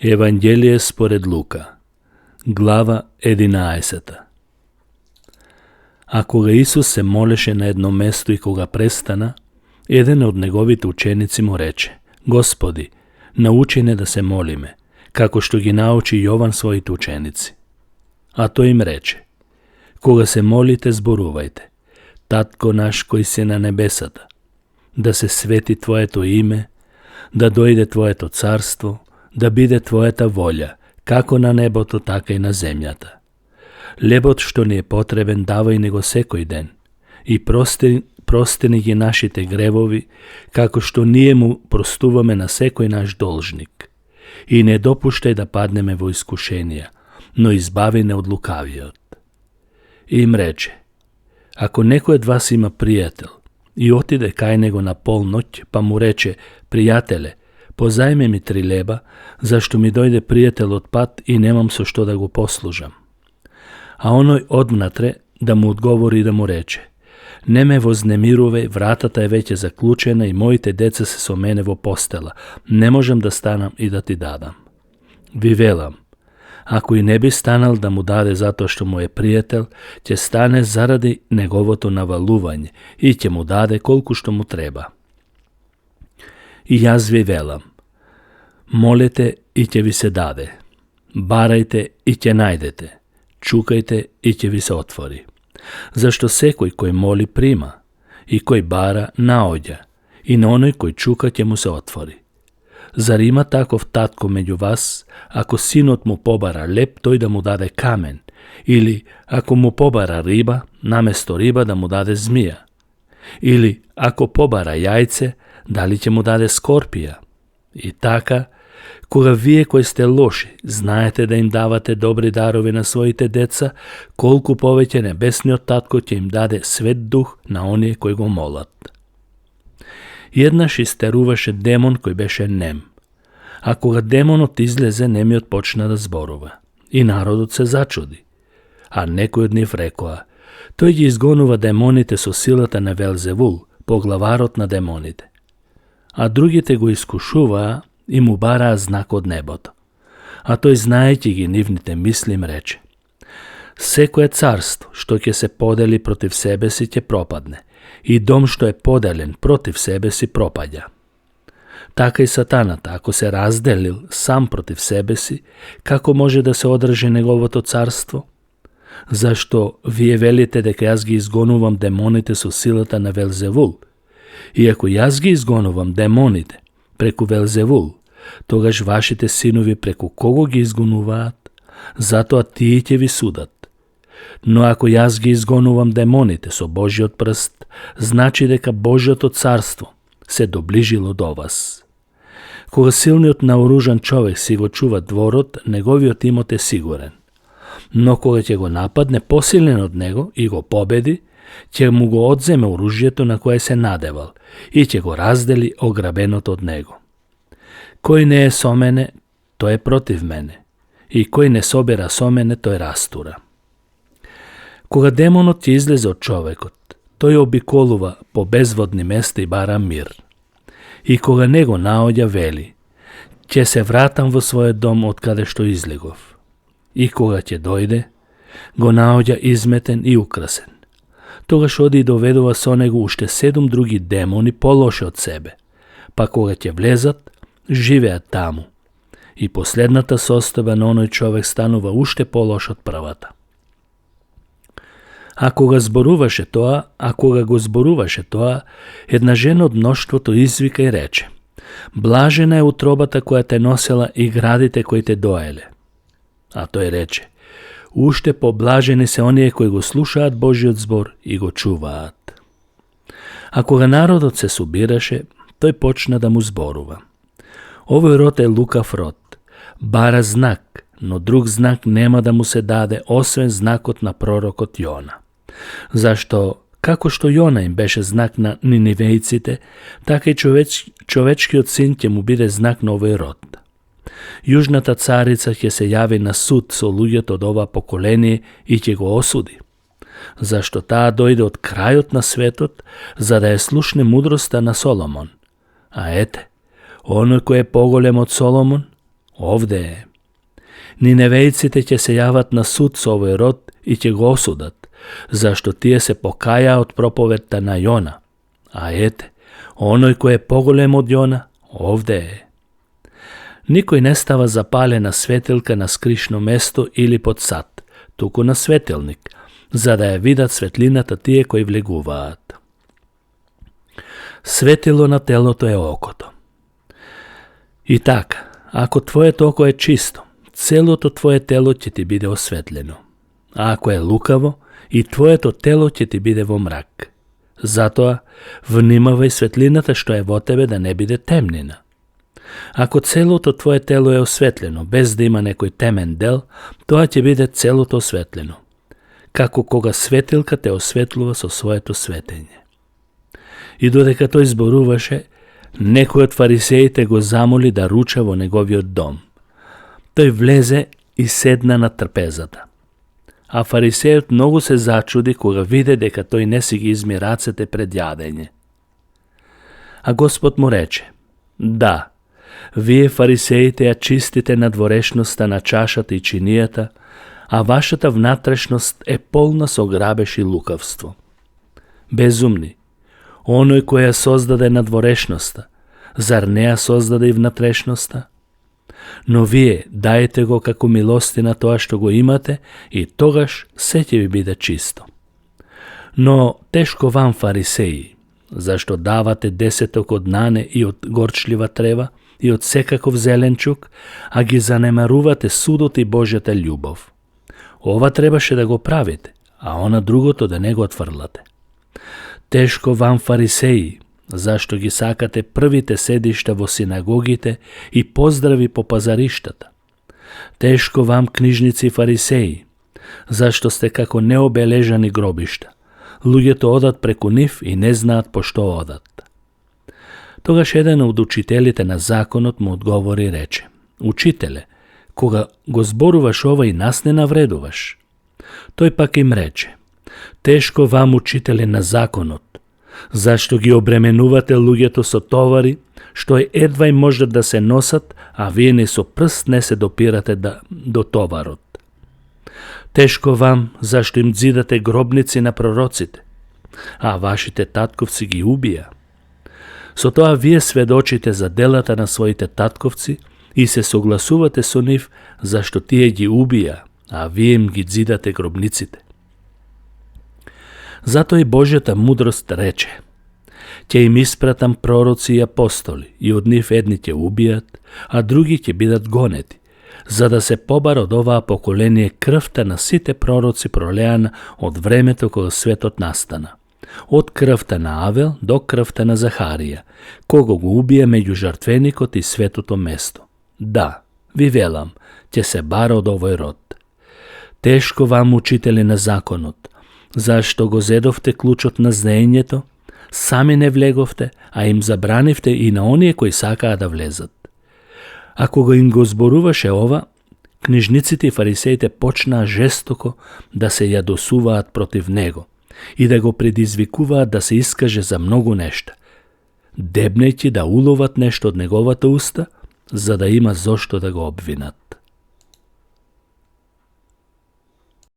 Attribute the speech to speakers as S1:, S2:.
S1: Евангелие според Лука, глава 11. А кога Исус се молеше на едно место и кога престана, еден од неговите ученици му рече: Господи, научи не да се молиме, како што ги научи Јован своите ученици. А тој им рече: кога се молите, зборувајте: Татко наш кој си на небесата, да се свети Твоето име, да дојде Твоето царство, да биде Твојата волја, како на небото, така и на земјата. Лебот што ни е потребен, давај ни го секој ден, и простени ги нашите гревови, како што ние му простуваме на секој наш должник. И не допуштај да паднеме во искушенија, но избави не од лукавиот. И им рече: ако некој од вас има пријател и отиде кај него на полноќ, па му рече: пријателе, позајме ми 3 леба, зашто ми дојде пријател од пат и немам со што да го послужам. А оној однатре да му одговори и да му рече: не ме вознемирувај, вратата е веќе заклучена и моите деца се со мене во постела, не можам да станам и да ти дадам. Ви велам, ако и не би станал да му даде затоа што му е пријател, ќе стане заради неговото навалување и ќе му даде колку што му треба. И јас ви велам, молете и ќе ви се даде, барајте и ќе најдете, чукајте и ќе ви се отвори. Зашто секој кој моли прима, и кој бара наоѓа, и на оној кој чука ќе му се отвори. Зар има таков татко меѓу вас, ако синот му побара леп, тој да му даде камен, или ако му побара риба, наместо риба да му даде змија? Или ако побара јајце, дали ќе му даде скорпија? И така, кога вие кои сте лоши, знаете да им давате добри дарови на своите деца, колку повеќе небесниот татко ќе им даде свет дух на оние кои го молат. Еднаш истеруваше демон кој беше нем. А кога демонот излезе, немиот почна да зборува. И народот се зачуди. А некој од нив рекоа: тој ги изгонува демоните со силата на Велзевул, поглаварот на демоните. А другите го искушуваа и му бараа знак од небото. А тој, знаејќи ги нивните мисли, им рече: секое царство што ќе се подели против себе си ќе пропадне, и дом што е поделен против себе си пропаѓа. Така и сатаната, ако се разделил сам против себе си, како може да се одржи неговото царство? Зашто вие велите дека јас ги изгонувам демоните со силата на Велзевул? И ако јас ги изгонувам демоните преку Велзевул, тогаш вашите синови преку кого ги изгонуваат? Затоа тие ќе ви судат. Но ако јас ги изгонувам демоните со Божиот прст, значи дека Божиото царство се доближило до вас. Кога силниот наоружан човек си го чува дворот, неговиот имот е сигурен. Но кога ќе го нападне посилен од него и го победи, ќе му го одземе оружјето на кое се надевал и ќе го раздели ограбеното од него. Кој не е со мене, тој е против мене, и кој не собера со мене, тој растура. Кога демонот ќе излезе од човекот, тој обиколува по безводни места и бара мир. И кога не го наоѓа, вели: ќе се вратам во својот дом од каде што излегов. И кога ќе дојде, го наоѓа изметен и украсен. Тогаш оди и доведува со него уште 7 други демони полоши од себе, па кога ќе влезат, живеат таму. И последната состојба на оној човек станува уште полош од првата. А кога го зборуваше тоа, една жена од мноштвото извика и рече: блажена е утробата која те носела и градите кои те доеле. А тој рече: уште поблажени се оние кои го слушаат Божиот збор и го чуваат. А кога народот се собираше, тој почна да му зборува: овој род е лукав род, бара знак, но друг знак нема да му се даде, освен знакот на пророкот Јона. Зашто, како што Јона им беше знак на нинивејците, така и човечкиот син ќе му биде знак на овој род. Јужната царица ќе се јави на суд со луѓето од ова поколение и ќе го осуди. Зашто таа дојде од крајот на светот, за да ја слушне мудроста на Соломон. А ете, оној кој е поголем од Соломон, Ovde je. Ninevejcite će se javat na sud s ovoj rod i će go osudat, zašto tije se pokaja od propoveta na Jona. A ete, onoj koje je pogolem od Jona, ovde je. Nikoj ne stava zapalena svetilka na skrišno mesto ili pod sat, tuku na svetilnik, za da je vidat svetlinata tije koji vleguvaat. Svetilo na telo to je okoto. I tak, ako tvoje oko je čisto, celo to tvoje telo će ti bide osvetljeno. A ako je lukavo, i tvoje to telo će ti bide vo mrak. Zato vnimavaj svetlinata što je vo tebe da ne bide temnina. Ako celo to tvoje telo je osvetljeno, bez da ima nekoj temen del, to će bide celo to osvetljeno. Kako koga svetilka te osvetluva so svoje to svetenje. I dodeka to izboruvaše, nekoj od farisejite go zamoli da ruča vo negovio dom. Той влезе и седна на трпезата. А фарисејот многу се зачуди кога виде дека тој не си ги изми рацете пред јадење. А Господ му рече: Да, вие фарисеите ја чистите надворешноста на чашата и чинијата, а вашата внатрешност е полна со грабеж и лукавство. Безумни, оној кој ја создаде надворешноста, зар не ја создаде и внатрешноста? Но вие дајте го како милостина тоа што го имате и тогаш се ќе ви биде чисто. Но тешко вам, фарисеи, зашто давате десеток од нане и од горчлива трева и од секаков зеленчук, а ги занемарувате судот и Божјата љубов. Ова требаше да го правите, а она другото да не го отфрлате. Тешко вам, фарисеи, зашто ги сакате првите седишта во синагогите и поздрави по пазариштата. Тешко вам, книжници и фарисеи, зашто сте како необележани гробишта. Луѓето одат преку нив и не знаат по што одат. Тогаш еден од учителите на законот му одговори и рече: Учителе, кога го зборуваш ова и нас не навредуваш. Тој пак им рече: Тешко вам, учители на законот, зашто ги обременувате луѓето со товари, што едва им можат да се носат, а вие не со прст не се допирате до товарот. Тешко вам, зашто им дзидате гробници на пророците, а вашите татковци ги убија. Со тоа вие сведочите за делата на своите татковци и се согласувате со нив, зашто тие ги убија, а вие им ги дзидате гробниците. Затоа и Божјата мудрост рече: ќе им испратам пророци и апостоли, и од нив едни ќе убијат, а други ќе бидат гонети, за да се побара од оваа поколение крвта на сите пророци пролеана од времето кога светот настана. Од крвта на Авел до крвта на Захарија, кого го убија меѓу жртвеникот и светото место. Да, ви велам, ќе се бара од овој род. Тешко вам, учители на законот, зашто го зедовте клучот на знаењето, сами не влеговте, а им забранивте и на оние кои сакаа да влезат. А кога им го зборуваше ова, книжниците и фарисеите почнаа жестоко да се јадосуваат против него и да го предизвикуваат да се искаже за многу нешта, дебнејќи да уловат нешто од неговата уста, за да има зошто да го обвинат.